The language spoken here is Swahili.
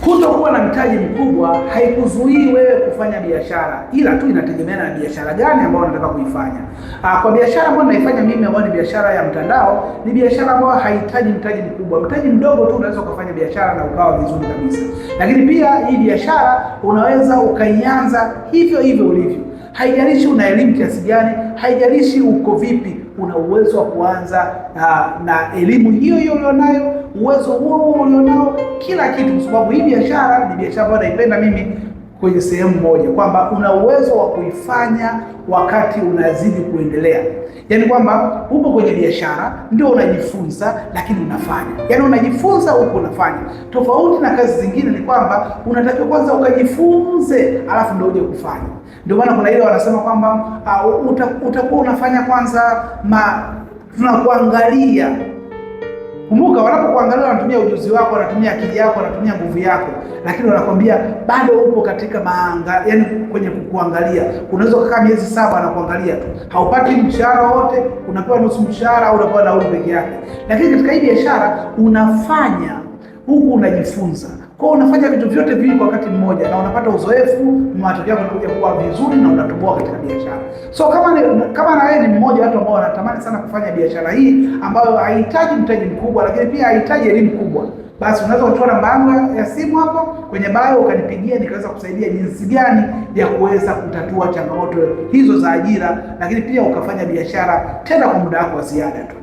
Kutokuwa na mtaji mkubwa haikuzuii wewe kufanya biashara, ila tu inategemeana na biashara gani ambayo unataka kuifanya. Kwa biashara ambayo naifanya mimi ambayo ni biashara ya mtandao, ni biashara ambayo haihitaji mtaji mkubwa. Mtaji mdogo tu unaweza ukafanya biashara na ukawa vizuri kabisa. Lakini pia hii biashara unaweza ukaianza hivyo hivyo ulivyo. Haijalishi una elimu kiasi gani, haijalishi uko vipi, una uwezo wa kuanza na elimu hiyo hiyo ulionayo, uwezo huo huo ulionao, kila kitu, kwa sababu hii biashara ni biashara ambayo naipenda mimi kwenye sehemu moja, kwamba una uwezo wa kuifanya wakati unazidi kuendelea. Yaani kwamba upo kwenye biashara ndio unajifunza, lakini unafanya, yaani unajifunza huko unafanya. Tofauti na kazi zingine ni kwamba unatakiwa kwanza ukajifunze, alafu ndio uje kufanya. Ndio maana kuna ile wanasema kwamba utakuwa unafanya kwanza tunakuangalia. Kumbuka, wanapokuangalia wanatumia ujuzi wako, wanatumia akili yako, wanatumia nguvu yako, lakini wanakwambia bado upo katika maanga, yani kwenye kukuangalia. Unaweza kukaa miezi 7 na kuangalia tu, haupati mshahara wote, unapewa nusu mshahara au unapewa nauli peke yake. Lakini katika hii biashara unafanya huku unajifunza, kwa hiyo unafanya vitu vyote viwili kwa wakati mmoja, na unapata uzoefu, matokeo yako yanakuja kuwa vizuri na unatoboa katika biashara. So kama na wewe ni mmoja watu ambao wanatamani sana kufanya biashara hii ambayo haihitaji mtaji mkubwa, lakini pia haihitaji elimu kubwa, basi unaweza kuchukua namba yangu ya simu hapo kwenye bio ukanipigia, nikaweza kusaidia jinsi gani ya kuweza kutatua changamoto hizo za ajira, lakini pia ukafanya biashara tena kwa muda wako wa ziada tu.